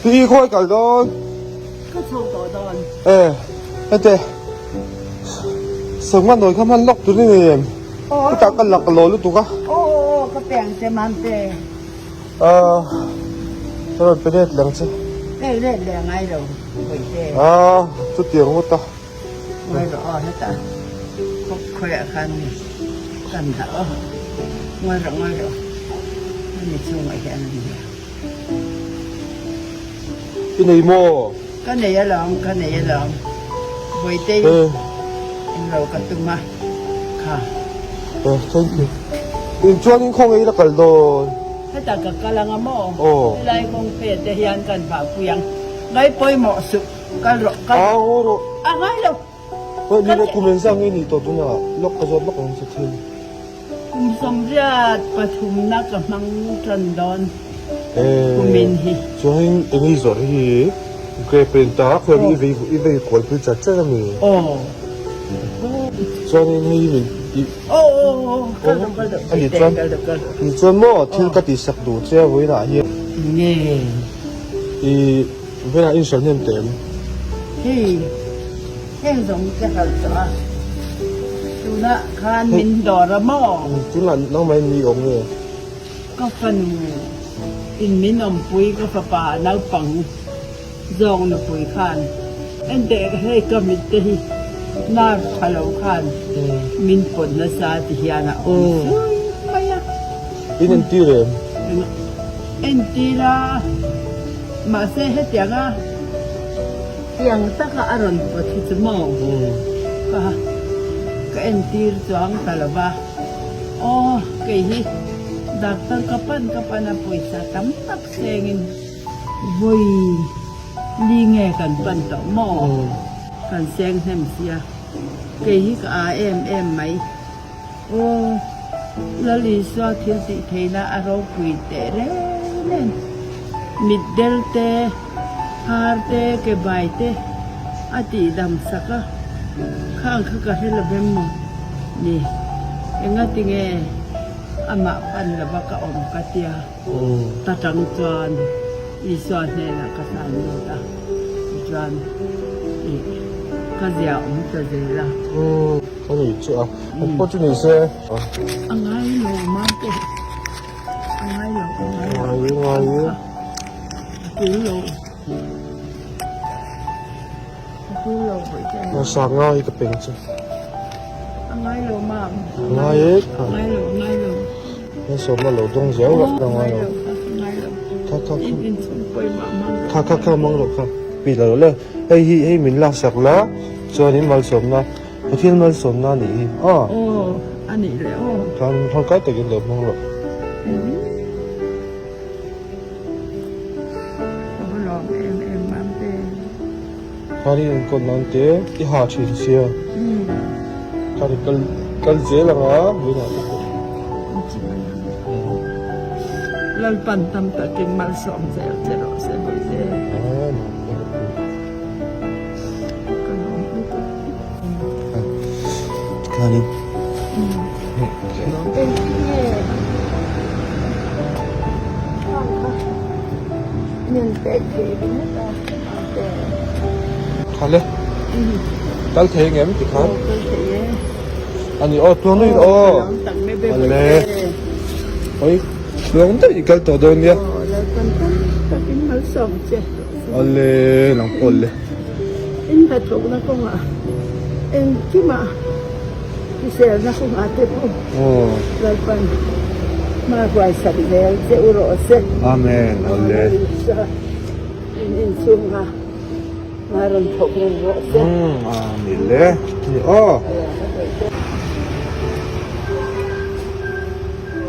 Pi khawi kal dawn? Ka chho tawh dawn. E, hete. Sangha nawi kha hman lawk tur i nei em? Chutah ka lak lo lutuk a. Aw aw ka peng che Mamte. Ah, ka rawn pe let leng che. Hei let leh ngai lo Bawihte. Ah, chutiang ngawt a. Ngawi rawh aw hetah khawp khawiah khan kan dah aw. Ngawi rawh ngawi rawh hemi chhungah hian a nia. I nei maw? Ka nei alawm ka nei alawm Bawihte englo ka tum a kha. Eh thank you. Inchuanin khawnge ila kal dawn? Hetah ka kal anga maw? Helai kawng phe te hian kan vahpui ang. Ngai pawimawh suh. Kal rawh, kal rawh. Au rawh. A ngai lo. Hei ni le kum engzah nge nih tawh tunah lawk ka zawt lawk ang che thil. Kum 83 na ka hmang tan dawn kumin hi. Chuanin eng i zawrh hi grape a in ta a khuan i vei i vei kual pui chat chat a mi. Aw. Chuanin hei min i. Aw aw aw kal rawh kal rawh. A nih chuan nih chuan maw thil ka tihsak duh che a vawiinah hian. Nge. I. Velah in hrilh hnem teh em? Hei, heng zawng ka hralh tawh a, tunah khan min dawr a maw? Tunah nangmah in mi awm nge? Ka fanu in min awmpui ka fapa naupang zawng nupui khan enteh hei ka mit te hi nar tha lo khan min pawt nasa ti hian a awm zui mai a. In entir em? Entir a. Mahse hetianga tiang taka a rawn pawt hi chu maw ka ka entir chuang ta lo va, aw kei hi doctor ka pan ka pan a pawisa tam tak sengin vawi li nge kan pan tawh maw kan seng hnem sia kei hi ka aa em em mai. Aw, Lal Isua thil tih theihna a ropui teh reng nen, mitdel te, phar te, ke bai te a tih dam sak a, khang kha ka hre lo vem maw ni, engatinge amah pan lova ka awm ka tia. Ta tang chuan Isua hnenah ka tlan lut a, tichuan ih ka zia awm ta zel a. Ka ni chu a, an pawh chu ni se. A ngai lo mate, a ngai lo, a ngai lo. Ngai ngai. A tul lo. A tul lo vawi te. A sang ngai ka peng chu. A ngai lo mam. Ngai e. Ngai lo, ngai lo. He sawmna lo dawng zel rawh ka ngai lo. Kha kha kha. Kha kha kha mang rawh kha. Pi la le. Hei hi hei min lak sak la. Chuan in malsawmna Pathian malsawmna a nih hi. Aw. Aw a nih le aw. Khan tangkai takin lo hmang rawh. Ka va lawm em em mam te. Khan i enkawl nan te i ha thin sia. Khan i kal kal zel anga vawiinah te pawh. Lalpan tam takin malsawm zel che rawh se Bawihte. Ka lawm lutuk. Khanin. Khale. Kal thei ngem ti khan. Ani aw tuang daih aw. Ale. Oi tuang daih kal tawh dawn nia. Ale nang pawh le. In hnathawkna kawngah engkimah hriselna kawngah te pawh Lalpan hma huaisak zel che u rawh se. Amen. Ale. In inchhunga hma rawn thawk reng rawh se. Amen le. Ni aw.